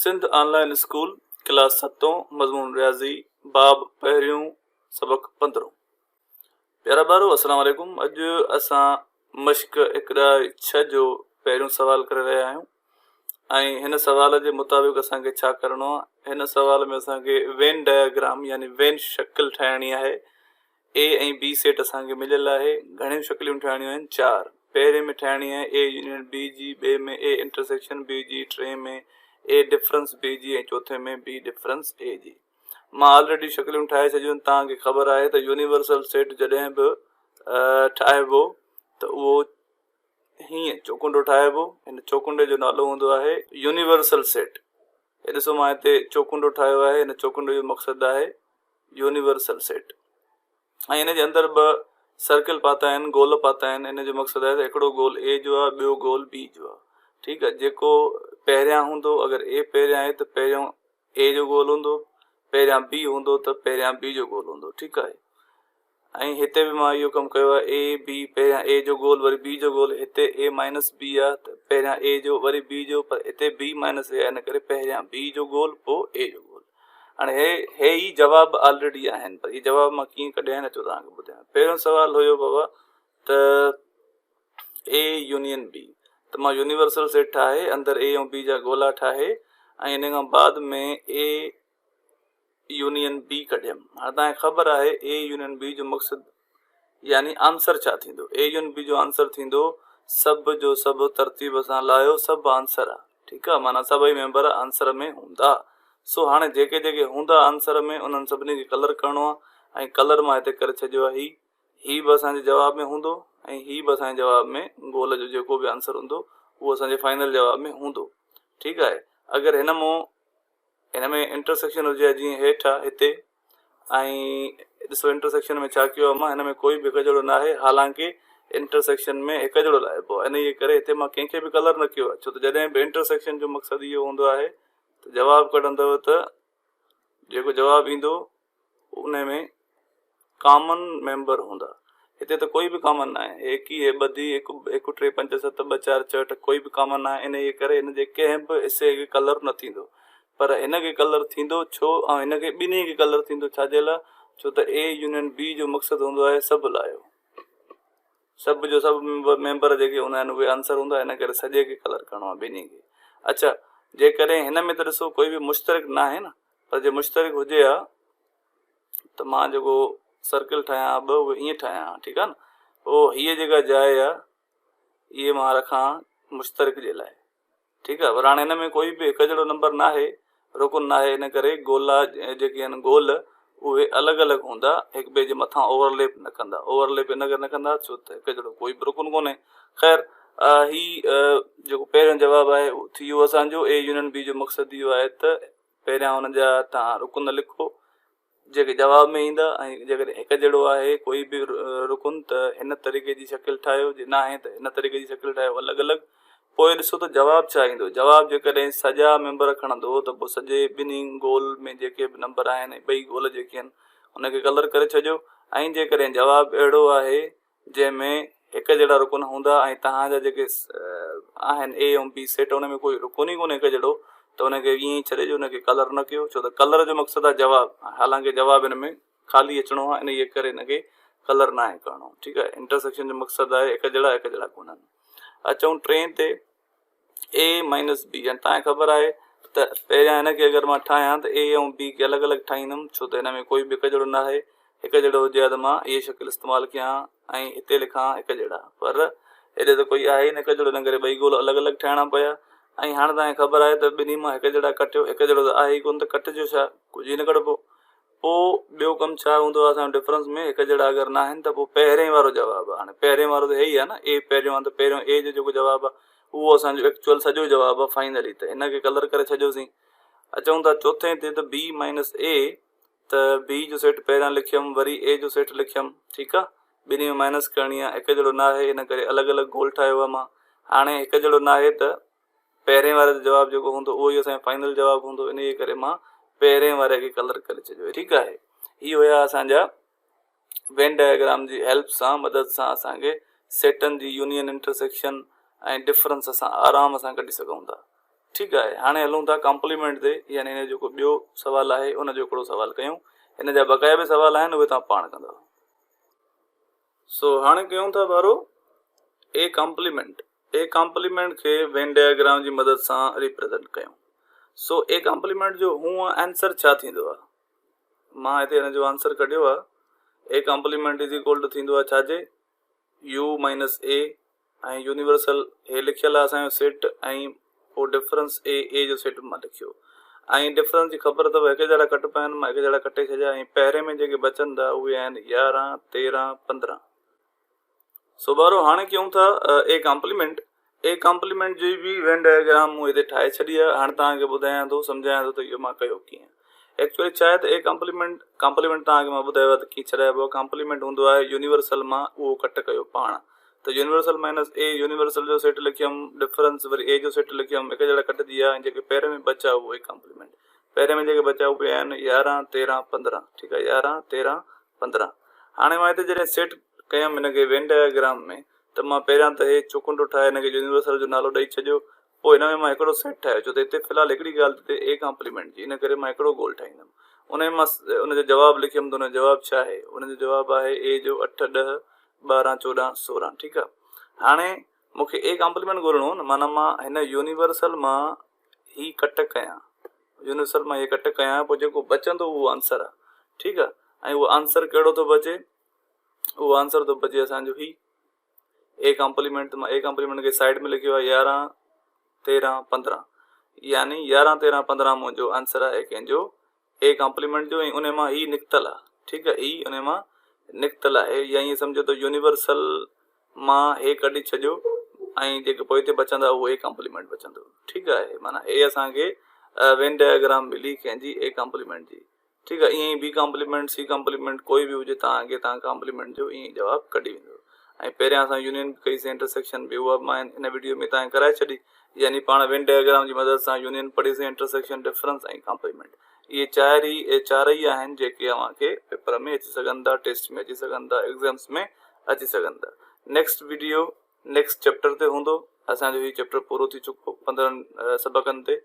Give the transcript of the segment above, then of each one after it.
سنڌ آن line school class ستون مضمون رياضي باب پهريون سبق پندرهون پيارا ٻارو السلام عليڪم اڄ اسان مشق هڪ ڏهه ڇهه جو پهريون سوال ڪري رهيا آهيون ۽ هن سوال جي مطابق اسان کي ڇا ڪرڻو آهي هن سوال ۾ اسان کي وين ڊاياگرام يعني وين شڪل ٺاهڻي آهي اي ۽ بي سيٽ اسان کي مليل آهي. گهڻيون شڪليون ٺاهڻيون آهن؟ چار. پهرين ۾ ٺاهڻي آهي اي يونين بي جي، ٻئي ۾ اي انٽرسيڪشن بي جي، ٽئين ۾ اي ڊفرنس بي جي ۽ چوٿين ۾ بي ڊفرنس اي جي. مان آلريڊي شڪليون ٺاهي ڇڏيون آهن. توهان کي خبر آهي ته يونيورسل سيٽ جڏهن به ٺاهبو ته اهو هيئن چوڪنڊو ٺاهبو. هن چوڪنڊي جو نالو هوندو آهي يونيورسل سيٽ. هي ڏسو مان هتي چوڪنڊو ٺاهيو آهي. هن چوڪنڊي جو مقصد آهي يونيورسل سيٽ ۽ ان جي اندر ٻه سرڪل پاتا آهن گول پاتا آهن ان جو مقصد آهي ته هڪڙو گول اي جو آهي ٻيو گول بي جو آهي ٺيڪ آهي جيڪو پهريان هوندو اگر اي پهريان آهي ته پهريون اي جو گول هوندو پهريان بي هوندو ته پهريان بي جو گول هوندو ٺيڪ آهي ۽ هتي به مان اهو ڪم ڪيو آهي اي بي پهريان اي جو گول وري بي جو گول هتي اي مائنس بي آهي ته پهريان اي جو وري بي جو پر هتي بي مائنس اي آهي ان ڪري پهريان بي جو گول پوء اي جو گول هاڻي هي هي ئي جواب آلريڊي آهن پر هي جواب مان ڪيئن ڪڍيا آهن اچو توهان کي ٻڌايان پهريون سوال هيو بابا ته اي يونين بي ته مان يونيورسل سيٽ ٺاهي اندر اي ۽ بي جا گولا ٺاهي ۽ ان کان بعد ۾ اي يونين بي ڪڍيم. هاڻي توهان کي خبر آهي اي يونين بي جو مقصد يعني آنسر ڇا ٿيندو؟ اي يونين بي جو آنسر ٿيندو سڀ جو سڀ ترتيب سان لاهيو سڀ آنسر آ ٺيڪ آ معنيٰ سڀئي ميمبر آنسر ۾ هوندا سو هاڻي جيڪي جيڪي هوندا آنسر ۾ انهن سڀني کي ڪلر ڪرڻو آ ۽ ڪلر مان هتي ڪري ڇڏيو آ هي هي به اسان جي جواب ۾ هوندو ۽ هي به اسان جي جواب ۾ گول جو جيڪو به آنسر هوندو اهو اسان جي فائنل جواب ۾ هوندو ٺيڪ آهي اگر هن مون هن ۾ انٽرسيڪشن هجي ها جيئن هيٺ آ هتي ۽ ڏسو انٽرسيڪشن ۾ ڇا ڪيو آ مان هن ۾ ڪوئي به هڪ جهڙو ناهي حالانڪه انٽرسيڪشن ۾ هڪ جهڙو لائبو آ انهيء ڪري هتي مان ڪنهن کي به ڪلر نه ڪيو آ ڇو ته جڏهن به انٽرسيڪشن جو مقصد اهو هوندو آهي ته جواب ڪڍندؤ ته جيڪو جواب ايندو ان ۾ ڪامن ميمبر هوندا. هتي ته ڪوئي به ڪامن ناهي. هيڪ ئي هي ٻڌي هڪ، هڪ ٽي پنج ست ٻه چار ڇهه اٺ ڪوئي به ڪامن ناهي انهيء ڪري هن جي ڪنهن به حصي کي ڪلر نه ٿيندو. پر هن کي ڪلر ٿيندو ڇو ۽ هن کي ٻنهي کي ڪلر ٿيندو ڇا جي لاء؟ ڇو ته اي يونين بي جو مقصد هوندو آهي سڀ لايو. سڀ جو سڀ ميمبر جيڪي هوندا آهن اهي آنسر هوندا ان ڪري سڄي کي ڪلر ڪرڻو آهي ٻنهي کي. اڇا جيڪڏهن هن ۾ ته ڏسو ڪوئي به مشترڪ ناهي نه پر جي مشترڪ هجي ها ته مان جيڪو سرڪل ٺاهيان ها ٻه اهي ائين ٺاهيان ها ٺيڪ آهي نه پوء هيء جيڪا جاء آهي اهي مان رکان مشترڪ جي لاء ٺيڪ آهي پر هاڻي هن ۾ ڪوئي به هڪ جهڙو نمبر ناهي رڪن ناهي ان ڪري گولا جيڪي آهن گول اهي الڳ الڳ هوندا هڪ ٻئي جي مٿان اوورليپ نه ڪندا اوورليپ ان ڪري نه ڪندا ڇو ته هڪ جهڙو ڪوئي به رڪن ڪونهي خير هي جيڪو پهريون جواب آهي اهو ٿي ويو اسانجو اي يونين بي جو مقصد اهو آهي ته پهريان ان جا تان رڪن لکو جيڪي جواب ۾ ايندا ۽ جيڪڏهن هڪ جهڙو آهي ڪوئي به رڪن ته هن طريقي جي شڪل ٺاهيو جي ناهي ته هن طريقي جي شڪل ٺاهيو الڳ الڳ پوء ڏسو ته جواب ڇا ايندو جواب جيڪڏهن سڄا ميمبر کڻندو ته پوء سڄي ٻنهي گول ۾ جيڪي به نمبر آهن ۽ ٻئي گول جيڪي آهن ان کي ڪلر ڪري ڇڏيو ۽ جيڪڏهن جواب اهڙو آهي جنهن ۾ هڪ جهڙا رڪن هوندا ۽ توهان جا جيڪي آهن اي ۽ بي سيٽ ان ۾ ڪوئي رڪن ئي ڪونهي هڪ جهڙو ته ان کي ائين ئي ڇڏي جو ان کي ڪلر نه ڪيو ڇو ته ڪلر جو مقصد آهي جواب حالانڪه جواب ان ۾ خالي اچڻو آهي انهيء ڪري ان کي ڪلر ناهي ڪرڻو ٺيڪ آهي انٽرسيڪشن جو مقصد آهي هڪ جهڙا هڪ جهڙا ڪونهن اچون ٽئين تي اي مائنس بي يعني توهان کي خبر آهي ته پهريان هن کي اگر مان ٺاهيان ته اي ۽ بي کي الڳ الڳ ٺاهيندم ڇو ته هن ۾ ڪوئي به هڪ جهڙو نه آهي هڪ جهڙو هجي ها ته مان اهي شڪل استعمال ڪيان ها ۽ هتي لکان ها هڪ جهڙا پر هيڏي ته ڪوئي آهي ئي نه هڪ جهڙو ان ڪري ٻئي گول الڳ الڳ ٺاهڻا پيا ۽ هاڻي توهان کي خبر آهي ته ٻنهي مان هڪ جهڙا ڪٽيو هڪ جهڙو ته آهي ئي ڪونه ته ڪٽجو ڇا ڪجهه ئي نه ڪٽبو پوء ٻيو ڪم ڇا هوندو آهي اسان جو ڊفرنس ۾ هڪ جهڙا اگر ناهن ته پوء پهرين وارو جواب آهي هاڻي پهرين وارو ته هي ئي آهي نه اي پهريون آهي ته پهريون اي جو جيڪو جواب آهي اهو اسان جو ايڪچوئل سڄو جواب آهي فائنلي ته هن کي ڪلر ڪري ڇڏيوسين اچون ٿا چوٿين تي ته بي مائنس اي ته بي جو سيٽ پهريان لکيم وري اي جو سيٽ لکيم ٺيڪ آهي ٻنهي ۾ مائنس ڪرڻي آهي هڪ جهڙو ناهي ان ڪري الڳ الڳ گول ٺاهيو آهي مان هاڻي هڪ جهڙو ناهي ته پهرين واري جو جواب جيڪو هوندو اهو ئي اسان جو فائنل جواب هوندو انهيء ڪري مان پهرين واري کي ڪلر ڪري ڇڏيو ٺيڪ آهي هي هيا اسان جا وين ڊائگرام جي هيلپ سان مدد سان اسان کي سيٽن جي يونين انٽرسيڪشن ۽ ڊفرنس اسان آرام سان ڪڍي سگهون ٿا. ٺيڪ آهي هاڻي هلون ٿا ڪامپليمينٽ تي يعني هن جو جيڪو ٻيو سوال آهي ان جو هڪڙو سوال ڪيون هن جا بقايا به سوال آهن اهي توهان پاڻ ڪندؤ سو هاڻي ڪيون ٿا ٻارو اي ڪامپليمينٽ اي ڪامپليمينٽ کي وين ڊائگرام جي مدد سان ريپريزنٽ ڪيون سو اي ڪامپليمينٽ جو هونء آنسر ڇا ٿيندو آهي مان هتي هن جو آنسر ڪڍيو آهي A complement is equal to ٿيندو آهي ڇا جي يو مائنس اي ۽ يونيورسل هي لکيل آهي اسان جو سيٽ ۽ پوء ڊفرنس اي اي جو سيٽ به مان لکيو ۽ ڊفرنس جي خبر اٿو هڪ جهڙا ڪٽبا آهن مان هڪ جهڙا ڪٽي ڇڏيا ۽ پهرين ۾ جيڪي بچن ٿا اهي آهن 11 13 15 سو ٻارو هاڻي ڪيون ٿا اي ڪامپليمينٽ اي ڪامپليمينٽ جي به وين ڊائگرام مون هتي ٺاهي ڇڏي آهي هاڻي توهان کي ٻڌايان ٿو سمجهايان ٿو ته اهو مان ڪيو ڪيئن ايڪچوئلي ڇا آهي ته اي ڪامپليمينٽ ڪامپليمينٽ توهان کي مان ٻڌايو آهي ته ڪيئن ڇڏائبو آهي ڪامپليمينٽ هوندو آهي يونيورسل مان اهو ڪٽ ڪيو پاڻ ته يونيورسل مائنس اي يونيورسل جو سيٽ لکيم ڊفرنس وري اي جو سيٽ لکيم هڪ جهڙا ڪٽجي ويا ۽ جيڪي پهرين ۾ بچا اهو اي ڪامپليمينٽ پهرين ۾ جيڪي بچا اهي آهن 11 13 15 ٺيڪ آهي 11 13 15 هاڻي مان هتي جڏهن سيٽ ڪيم هن کي وين ڊائگرام ۾ ته مان پهريان ته هي چوڪنڊو ٺاهي هن کي يونيورسل جو نالو ڏئي ڇڏيو پوء هن ۾ مان هڪڙو سيٽ ٺاهيو ڇو ته هتي في الحال هڪڙي ڳالهه ٿي ٿئي اي ڪامپليمينٽ جي ان ڪري مان هڪڙو گول ٺاهيندم ان ۾ مان ان جو جواب لکيم ته ان جو جواب ڇا آهي ان جو جواب آهي اي جو 8 10 12 14 16 ٺيڪ آهي هاڻي مون کي اي ڪامپليمينٽ ڳولڻو هو نه معنيٰ مان هن يونيورسل مان هي ڪٽ ڪيان يونيورسل مان هي ڪٽ ڪيان پوء جيڪو بچندو اهو آنسر آهي ٺيڪ آهي ۽ اهو آنسر ڪهڙو ٿو بچي اهو آنسر ٿو بچي اسان جو هي اي ڪامپليمينٽ مان اي ڪامپليمينٽ کي سائيڊ ۾ لکيو آهي 11 13 15 يعني 11 13 15 منهنجو آنسر آهي ڪنهن جو اي ڪامپليمينٽ جو ۽ ان مان هي نڪتل آهي ٺيڪ آهي هي ان مان نڪتل آهي يا ائين سمجھو ته يونيورسل مان هي ڪڍي ڇڏيو ۽ جيڪي پوئتي بچندا اهو اي ڪامپليمينٽ بچندو ٺيڪ آهي معنی هي اسان کي وين ڊائگرام ملي ڪنهن جي اي ڪامپليمينٽ جي ٺيڪ آ ائين ئي بي ڪامپليمينٽ سي ڪامپليمينٽ ڪوئي به هجي توهان کي توهان ڪامپليمينٽ جو ائين ئي جواب ڪڍي ويندو ۽ پهريان اسان يونين به ڪئي سين انٽرسيڪشن به اها به مان ان وڊيو ۾ توهان کي ڪرائي ڇڏي يعني پاڻ وين ڊائگرام جي مدد سان يونين پڙهي سين انٽرسيڪشن ڊفرنس ۽ ڪامپليمينٽ اهي چار ئي چار ئي آهن جيڪي اوهان کي پيپر ۾ اچي سگهن ٿا ٽيسٽ ۾ اچي سگهن ٿا ايگزامس ۾ اچي سگهن ٿا نيڪسٽ وڊيو نيڪسٽ چيپٽر تي هوندو. اسان جو هي چيپٽر پورو ٿي چڪو 15 سبقن تي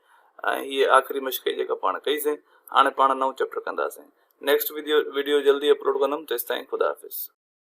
۽ هيء آخري مشق هئي جيڪا پاڻ ڪئي سين. هاڻي پاڻ نئون چيپٽر ڪنداسين. نيڪسٽ وڊيو جلدي اپلوڊ ڪندم تيستائين خدا حافظ.